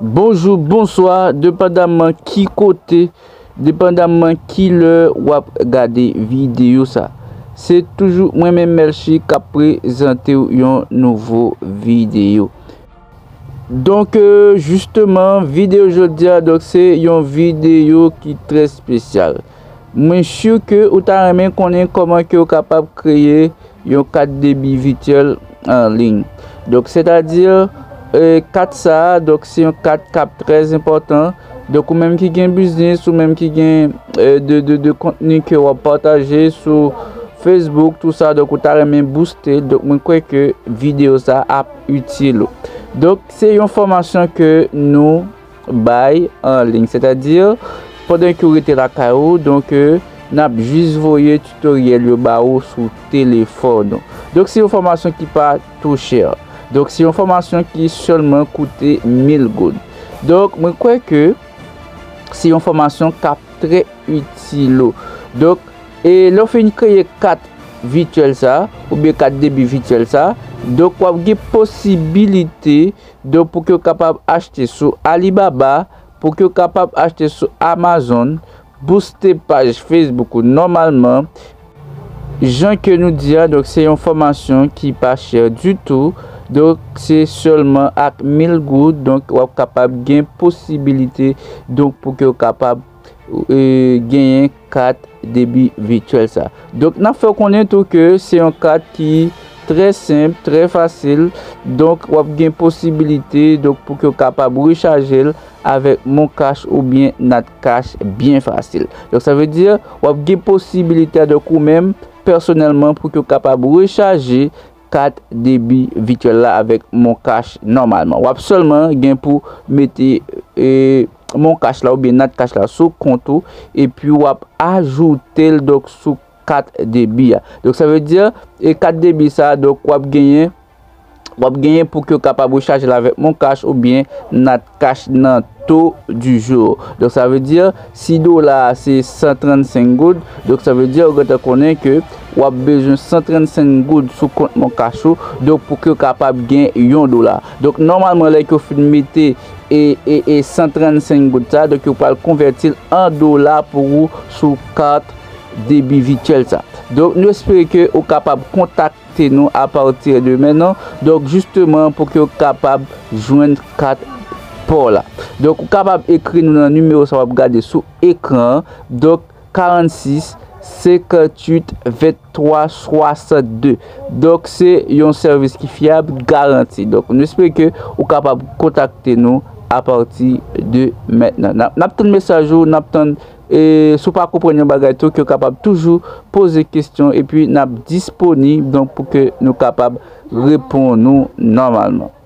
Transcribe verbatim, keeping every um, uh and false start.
Bonjou, bonswa, depandamman ki kote, depandamman ki lè w ap gade videyo sa. Se toujou mwen menm Melchie k ap prezante w yon nouvo videyo. Donk, euh, jisteman, videyo jodi a, donk, se yon videyo ki trè espesyal. Mwen si ke ou ta renmen konnen kòman ke w kapab kreye yon kat debi vityèl an liy. Donk, sètadi, euh, kat sa a, donk, se yon kat k ap trè enpòtan. Donk, ou menm ki gen biznis, ou menm ki gen, euh, de, de, de kontni ke w ap pataje sou Facebook, tou sa, donk, ou ta renmen booste l, donk, mwen kwè ke videyo sa ap itil ou. Donk, se yon fòmasyon ke nou bay an liy. Sètadi, pandan ke w rete lakay ou, donk, euh, n ap jis voye titoryèl yo ba ou sou telefòn ou. Donk, se yon fòmasyon ki pa twò chè. Donk, se yon fòmasyon ki sèlman koute mil goud. Donk, mwen kwè ke se yon fòmasyon k ap trè itil ou. Donk, e lè w fin kreye kat vityèl sa, oubyen kat debi vityèl sa, donk, w ap gen posibilite, donk, pou ke w kapab achte sou Alibaba, pou ke w kapab achte sou Amazon, booste paj Facebook ou nòmalman. Jan ke nou di a, donk, se yon fòmasyon ki pa chè ditou. Donk, se sèlman ak mil goud, donk, w ap kapab gen posibilite, donk, pou ke w kapab, euh, genyen kat debi vityèl sa. Donk, n ap fè w konnen tou ke se yon kat ki trè senp, trè fasil. Donk, w ap gen posibilite, donk, pou ke w kapab rechaje l avèk Mon Cash oubyen Nat Cash byen fasil. Donk, sa vle di, w ap gen posibilite a, donk, ou menm, pèsonèlman, pou ke w kapab rechaje kat debi vityèl la avèk Mon Cash nòmalman. W ap sèlman gen pou mete, e, Mon Cash la oubyen Nat Cash la sou kont ou, epi w ap ajoute l, donk, sou kat debi a. Donk, sa vle di, e, kat debi sa, donk, w ap genyen, w ap genyen pou ke w kapab rechaje l avèk Mon Cash oubyen Nat Cash nan taux du jour. Donk, sa vle di, si dola a se san trannsenk goud, donk, sa vle di, ou gentan konnen ke w ap bezwen san trannsenk goud sou kont Mon Cash ou, donk, pou ke w kapab gen yon dola. Donk, nòmalman, lè ke w fin mete, e, e, e san trannsenk goud sa, donk, yo pral konvèti l an dola pou ou sou kat debi vityèl sa. Donk, nou espere ke ou kapab kontakte nou apati de mentnan. Donk, jisteman, pou ke w kapab jwenn kat pa w la. Donk, ou kapab ekri nou nan nimewo sa w ap gade sou ekran an. Donk, karannsis, senkantuit, venntwa, swasannde. Donk, se yon sèvis ki fyab, garanti. Donk, nou espere ke ou kapab kontakte nou apati de mentnan. N ap, n ap tann mesaj ou, n ap tann, e, si w pa konprann yon bagay tou, ke w kapab toujou poze kesyon, epi n ap disponib, donk, pou ke nou kapab reponn ou nòmalman.